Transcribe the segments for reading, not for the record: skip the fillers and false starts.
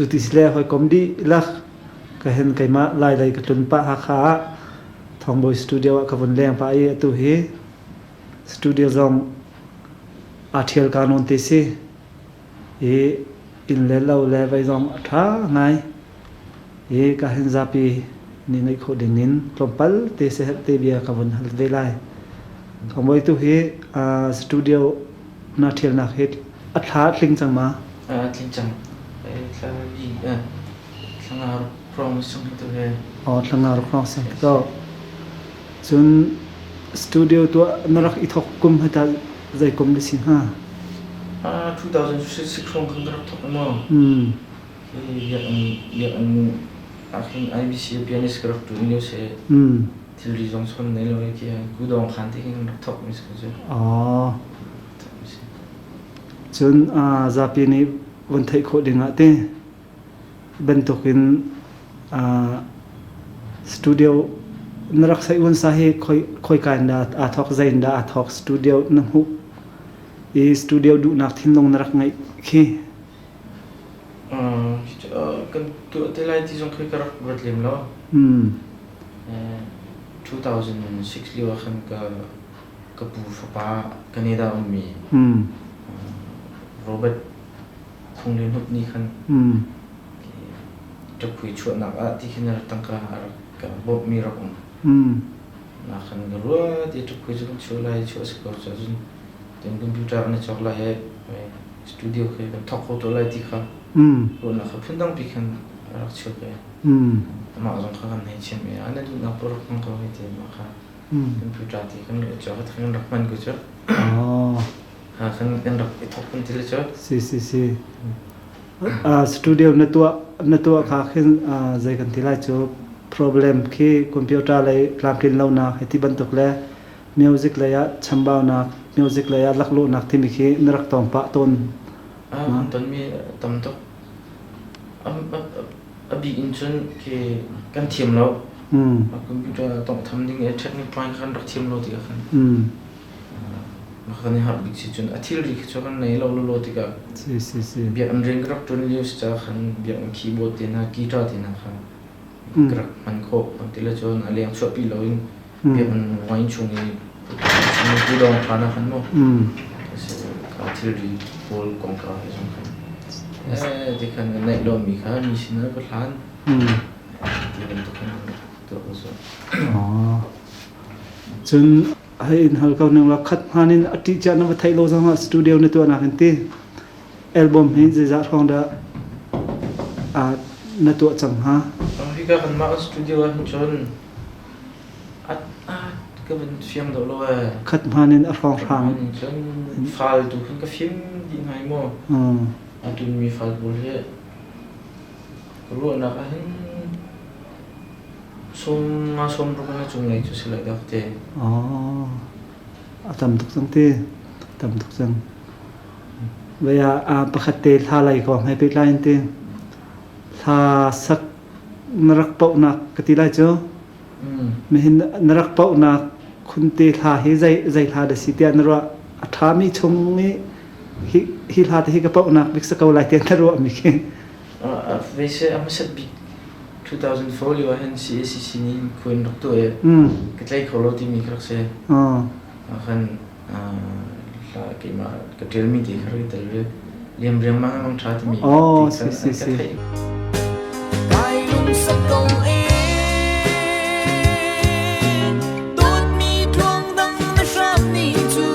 Cu ti si le hawikom dihlak ka hen keimah Lailei ka tlun pah Hakha ah Thawngbawi studio ah ka vun leng pah i atu hi studio zong aa ṭhial ka nawn te si i inn le lo le vei zong a ṭha ngai i ka hen zapi nih ngeih khawh ding in tlawmpal te seherh te bia ka vun hal ve lai. Thawngbawi tu hi studio na ṭhialnak hi a thla a tling cang ma? A tling cang. Thla li thla nga hrawng sung hi tu he. Oh, thla nga hrawng sung to. Cun studio tuah na rak i thok kum hi ta zei kum na si hnga? 2006 hrawng khan ka rak thok maw? Hi biakinn biakinn ah khin IBC pianist ka rak ṭuan lio si. Thilri zong chon nei lo khi kudawng khan te khin rak thok mi si cu. Oh. Cun zapi nih von theih khawh ding ah te bantukin studio na rak saih un sa hi khoika in dah aa thawk, zei in dah aa thawk studio na hmuh i studio duhnak thinlung na rak ngeih khi? Kan tuah te lai ti zong khi ka rak ruat lem lo. 2006 lio ah khan ka ka pu fapa Canada ummi Robert Phung Le Hnup nih khan ṭaphui chuahnak ah ti khin tangka a rak ka bawmhmi rak um. Na khan ka ruat i ṭaphui cu kan chuah lai chuah si ko cun cun computer kan i cawk lai i studio khi kan thawk kho to lai ti kha ruahnak kha phundang pi khan a rak chuak i amah zong kha kan hei chim i a na duhnak paoh rak hmang ko hei ti mah kha computer ti kan cawk i kan rak hman ko cu. Kan kan rak i thawk kan ti le cu. Si si si. Studio na tuah na tuah kha khin zei kan ti lai cu problem khi computer lei tlamtlin lonak hei ti bantuk le music lei ah chambaunak music lei ah laklawhnak timi khi na rak tong pah tawn. Kan tonmi tam tuk. A bik in cun khi kan thiam lo. Computer tawnghtham ding i technical point kha kan rak thiam lo tikah khan Kan i harh bik si cun a thilri khi cu kan nei lo lawlaw tikah Si si si. biakinn rian ka rak ṭuan lio si caah khan biakinn keyboard te hna guitar te hna kha ka rak hman khawh. Kan ti le cun a leng chuahpi loin biakinn wine chung i pudawng phan ah khan maw ka thilri pawl kongkau he zong khan eh ti khan ka neih lomi kha mi sinah ka hlan ti bantuk khan tuah ko su. Cun hei in hal ko ning la khat hman in a ṭih cia na va theih lo zong ah studio na tuahnak in ti album hi zeizah hrawng dah na tuah cang hnga? Hika kanmah studio ah hin cun ka van fiang deuh lo ee. Khat hman in a hrawng hrang. Cun fal tu khan ka fim dih ngai maw? A tunmi fal pawl hi ruahnak ah hin Sum nga sawmruk in a cunglei cu si lai dah ka ti. Oh, a tam tuk cang ti. Tam tuk cang. Vei ah pakhat te thla lei kong he pehtlai in ti. Thla sak na rak pauhnak ka ti lai cu. Nihin na rak pauhnak khunte thla hi zei zei hla dah si tiah na ruah. A ṭhami chung i hi hi hla te hi ka pauhnak bik si ko lai tiah na ruahmi khi. Vei se a hmasat bik 2004 lio ah hin CACC nih khua in rak tuah i ka tlai kho lo timi ka rak si. Khan hla keimah ka ṭialmi te kha rak i tel ve. Liam riangmang a mang ṭha timi Oh, ti si kha si an ka si. theih. Kai lungsak ko e Dawtmi tluang dang na hram ni cu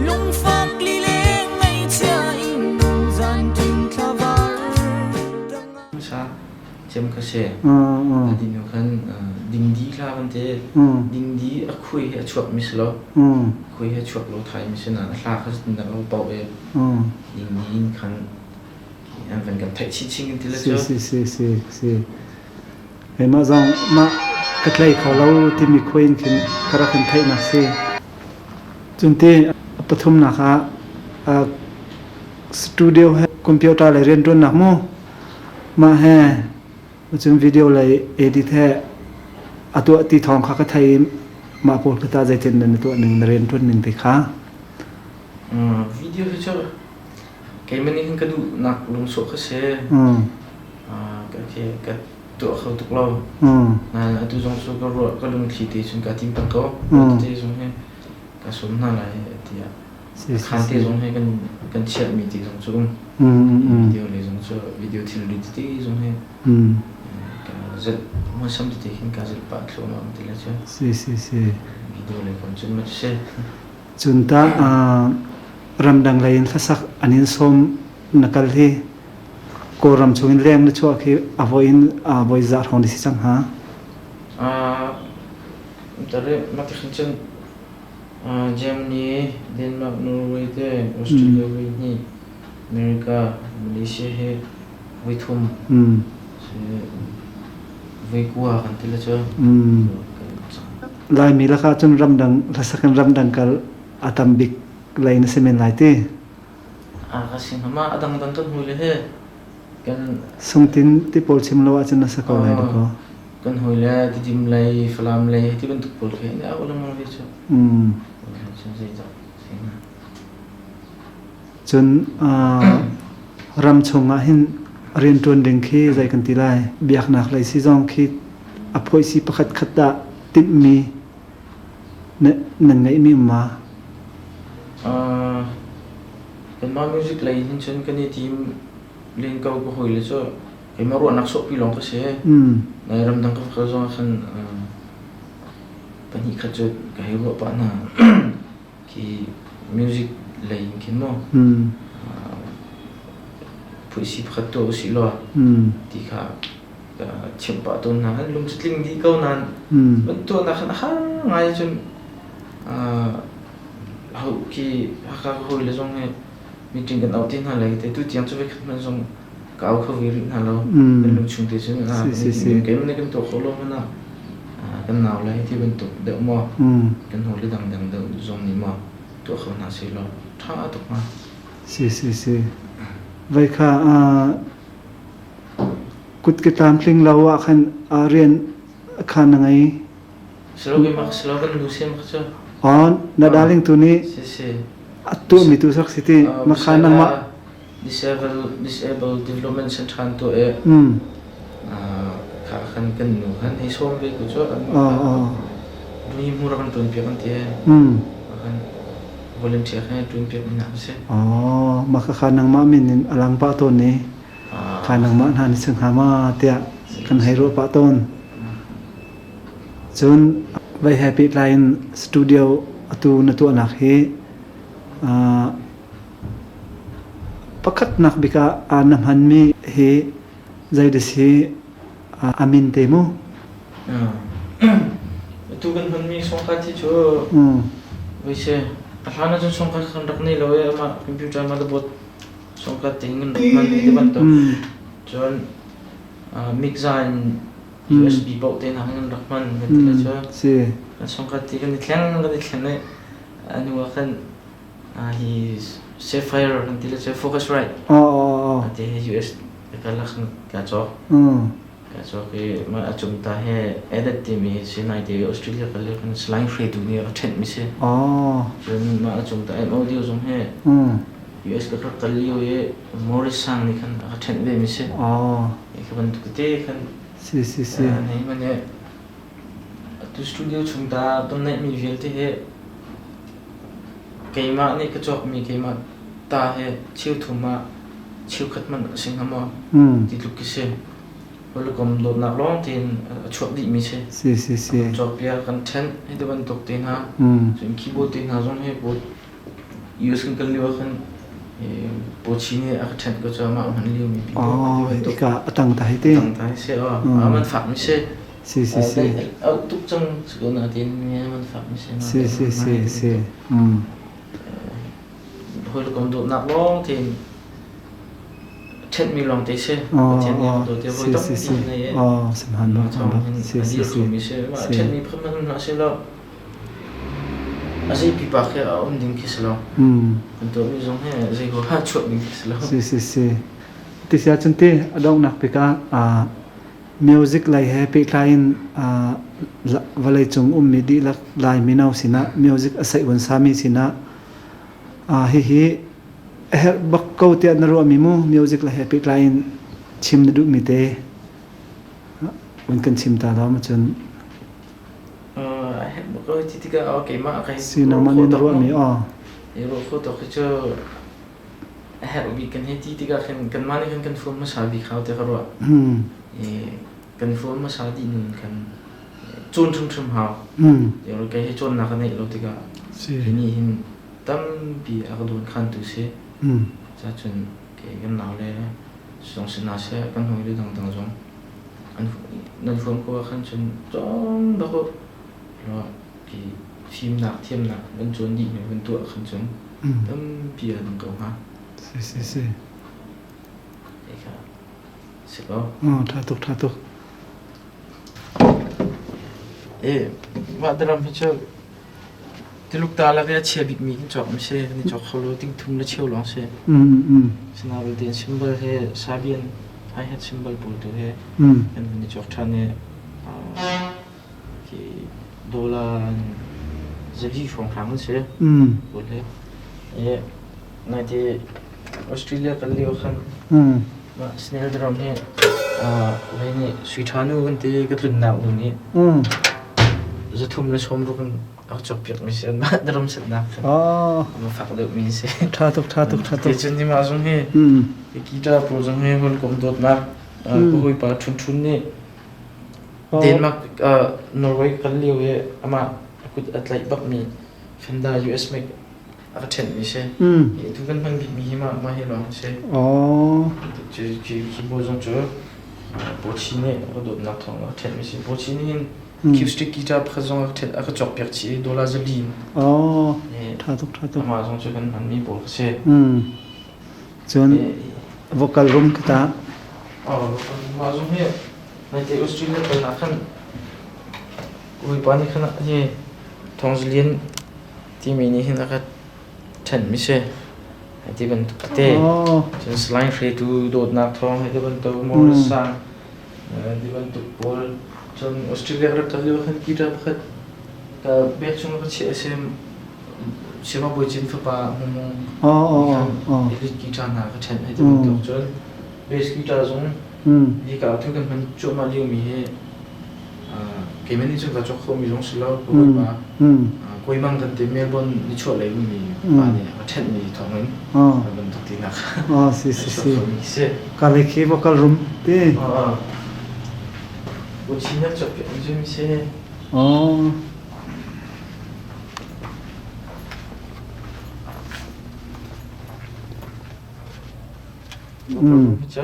lungfak lileng ngaihchia in zanṭin thlavar tangah Sa cem kha si. A dinu khan dingdi hla kan ti. Dingdi a khui hi a chuak mi si lo. Khui hi a chuak lo thai mi si nain a hla kha nak lo pau i dingdi in khan an van kan theih chinchin kan ti le Si cu. si si si si. Keimah zong mah ka tlei kho lo timi khuai in khin ka rak in theihnak si. Cun ti a pathumnak ah studio he computer lei rianṭuannak mu mah he cun video lei edit he a tuah ti thawng kha ka thei i mah pawl kha tah zeitin na tuah ning na rianṭuan ning ti kha. Video hi cu keimah nih hin ka duhnak lungsawh kha si. Khi ka tuah kho tuk lo. Nain atu zong cu ka ruah ka lungthli te cun ka tim peng ko. Te zong hi ka sawm hna lai tiah. Khan te zong hi kan kan chiahmi te zong cu um. Video le zong cu video thilri tete zong hi ka zelh muisam tete khin ka zelh pah thluahmah ti le cu. Si si si. Video le kon cun ma cu si. Cun ta ramdang lei in hlasak an in sawm na kal hi Kawlram chungin leng na chuah khi a voi in a voi za hrawng na si cang hnga? Tari mah ti khin cun Germany, Denmark, Norway te Australia voi hnih, America, Malaysia he voi thum. Voi kua kan ti le cu. Laimi lakah cun ramdang hlasak in ramdang kal a tam bik lei na si men lai ti. Ka si hnga a dangdang kan hmu le he kan Sungtin ti pawl chim lo ahcun na sa ko lai dakaw. Kan hawi le Tidim lei, Falam lei ti bantuk pawl khi ne au lengmang ve cu. Cun ram chung ah hin rianṭuan ding khi zei kan ti lai biaknak lei si zong khi a phoihsi pakhat khat dah timhmi nan ngeihmi um ma? Kanmah music lei hin cun kan i tim len ko ka hawi le cu keimah ruahnak sawhpi lawng ka si. Nai ramdang ka kal zong ah khan pahnih khat cu ka hei ruah pah hna. Khi music lei in khin maw phuisi pakhat tuah usih law ti kha ka chimh pah tawn hna. An lung cu tling dih ko nain van tuahnak khan a har ngai cun ho khi Hakha ka hawile zong hi meeting kan auh te hna lai te tu tiang cu voikhat hmanh zong ka au kho ve rih hna lo. Kan lung chung te cun keimah nih kan tuah khawh lo hmanh ah kan nau le ti bantuk deuh maw kan hawile dangdang deuh zong nih maw tuah kho hna seh law ṭha tuk hnga. Si si si. Vai kha kut ke tlamtling lo ah khan rian kha na ngei. Silo kan nu sem kha cu. On na darling tu nih a tuahmi tu sak si ti makha nangmah Disable Disable Development Center an tuah i kha khan kan nu khan hei sawm ve ku cu mi hmur kan tuan piak an ti kan volunteer khan tuan piak mi na si. Oh maka kha nangmah min in alang pah tawn ni kha nangmah hna ni sang ma tiah kan hei ruah pah tawn. Cun vai he pehtlai in studio atu na tuahnak hi pakhatnak bik ah na hmanmi hi zeidah si a min te mu? Atu kan hmanmi sawngkhat hi cu voi si a hlan ahcun sawngkhat kan rak nei lo i amah computer motherboard sawngkhat te in kan rak hman ti bantuk. Cun mixer in USB paoh te hna kan rak hman kan ti le cu. Kan sawngkhat ti kan i thleng kan i thlen i a hnu ah khan hi Sapphire kan ti le cu Focusrite ti hi US ka lak ka cawk. Ka cawk i mah a cung ta he edit timi si nai te Australia kal le kan saline hruaitu nih a ṭhenh mi si. Cun mah a cung ta audio zong he US ka rak kal lio i Morris Sang nih khan a ka ṭhenh ve mi si. Hi bantuk te khan Si si si. Nei man i atu studio chung ta kan neihmi vialte hi keimah nih ka cawkmi keimah ta he cheuthum ah cheukhat hmanh a si hnga maw ti tluk khi si. Hawikom dawtnak lawng tein a chuak dihmi si. Si si si. Kan cawkpiak, kan ṭhenh hi ti bantuk te hna. Cun keyboard te hna zong hi US kan kal lio ah khan Pochi nih a ka ṭhenh ko cu amah hman lio mi pi Oh, ika atang ta hi te. Atang ta hi si. Oh, man fak mi si. Si si si. Au tuk cang si ko na tin man fak mi si. Si si si si. Hawikom dawtnak lawng tein ṭhenhmi lawng te si. Pathian nih a dawt i hawi tampi nei i Oh, samhan bak si si si. Mi si. Mah ṭhenhmi phun hmanh si lo. A zei pipa khi a um ding khi si lo. Kan tuahmi zong hi zei huaha chuah ding khi si lo. Si si si. Ti sia cun ti a donghnak bik ah music lei he pehtlai in vawleicung ummi dihlak Lai mino sinah music a saih sami sinah hihi a herh bak ko tiah na ruahmi mu music lei he pehtlai in chim na duhmi te. Vun kan chim ta lo cun. A herh bak ko ti tikah keimah kai Si nangmah nih na ruahmi aw. I ruah kho tuk hi cu a herh bik kan hei ti tikah khin kanmah nih khan kan fuam hmasa bik hau ti ka ruah. I kan fuam hmasa dih nun khan cawn hrimhrim hau. Kei hi cawnnak ka neih lo tikah hi nih hin tampi a ka dawnkhantu si. Cacun kei kan nau le zong si hna seh kan hawi le dangdang zong an nan fuam ko ah khan cun cawng dawk uh law ki fimnak thiamnak van cawn dih hnu van tuah khan cun tampi a dang ko hnga. Si si si. Kha si ko. Tha tuk tha tuk. E mah drum hi cu Tuluk ta lak i a chia bikmi kan cawk mi si. Kan i cawk kho lo ting thum le cheu lawng si. Sinain belte cymbal he Sabian hi-hat cymbal pawl tu he kan hun i cawk ṭhan i khi dollar zali hrawnghrang an si. Pawl he. I naite Australia kal lio khan mah snail drum hi vei nih sui ṭha nu kan ti ka tlunnak nu nih 360 in a cawkpiak mi si mah drum setnak khan a fak deuh mi si. Ṭha tuk ṭha tuk ṭha tuk. Cun hi mah zong hi guitar pawl zong hi hawikom dawtnak ka hawipa Ṭhun Ṭhun nih Denmark Norway kal lio i amah a kut a tlaih bak mi Fender US make a ka ṭhenhmi si. Tu kan hman bikmi hi mah mah hi lawng si. Cu zong cu Bochi nih a ka dawtnak thawng a ka ṭhenhmi si. Bochi nih hin acoustic guitar pakhat zong a ka ṭhenh a ka cawkpiak chih i dollar zali in. Ṭha tuk ṭha tuk. Amah zong cu kan hmanmi pawl ka si. Cun vocal room ka ta. Mah zong hi naite Australia kal ah khan Bawipa nih khan hi Thawngzalian timi nih hin a ka ṭhenhmi si. Ti bantuk tete. Cun Salai hruaitu dawtnak thawng hei ti bantuk Morris Sang ti bantuk pawl. Cun Australia rak kal lio khan guitar pakhat ka bag chung ka chiah a si. Siama Bawi Cin fapa Hmung elite guitar hna ka ṭhenh hei ti bantuk. Cun bass guitar zong hika ah kan hman cuahmah liomi hi keimah nih cun ka cawk khomi zong si lo ka hawipa Kawimang kan ti Melbourne nichuahlei ummi pa nih a ṭhenhmi thawngin bantuk tinak si si si ka le khi vocal room ti Uchinak cawk piak mi si. Cu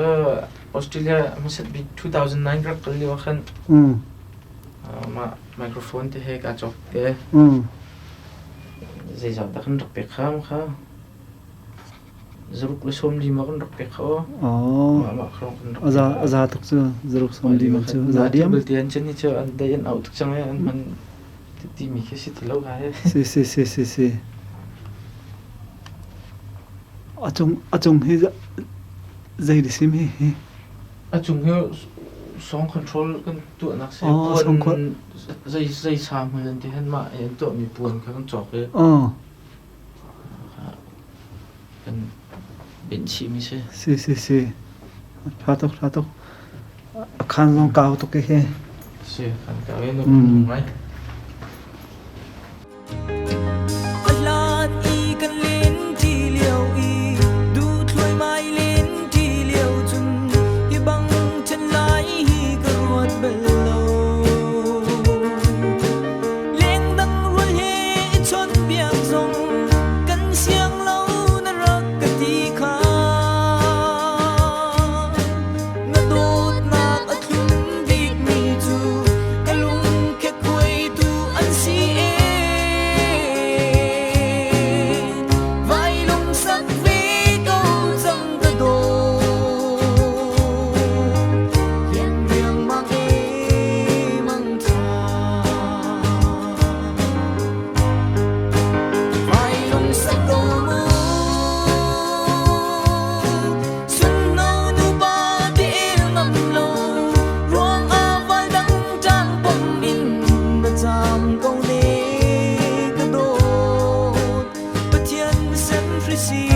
Australia hmasat bik 2009 rak kal lio ah khan mah microphone te he kaa cawk te. Zeizat dah kan rak pek kha kha 145 kan rak pek kha aw. Mah mah kha kan rak Aza aza tuk cu 145 cu aza diam. Belte an chan ni cu an dai an auh tuk cang i an hman timi khi si ti lo ka he. Si si si si si. A cung hi zei sim hi hi? A cung hi song control kan tuahnak si. Puan zei zei sa hmun an ti hen mah an tuahmi puan kha kan cawk i kan benh chihmi si. Si si si. Tha tuk tha tuk. A khan zong kau tuk hi. Si khan kau i nu ngai. A hlan i kan len ṭi lio i duhthluaimai len ṭi lio cun hi bang ṭhen lai hi ka ruat bal lo. Lengdang rual he i chawnhbiak zong kan siang lo na rak ka ti kha. Na dawtnak a thlum bikmi cu ka lungkhekheuaitu an si ee. Vai lungsak ve ko cang ka dawt. Riang riangmang ee mangṭha. Vai lungsak ko mu. Sunno nupa ti el ngam lo ruangah vai dang ṭang pom in na caam ko ne ka dawt Pathian sem hrisi.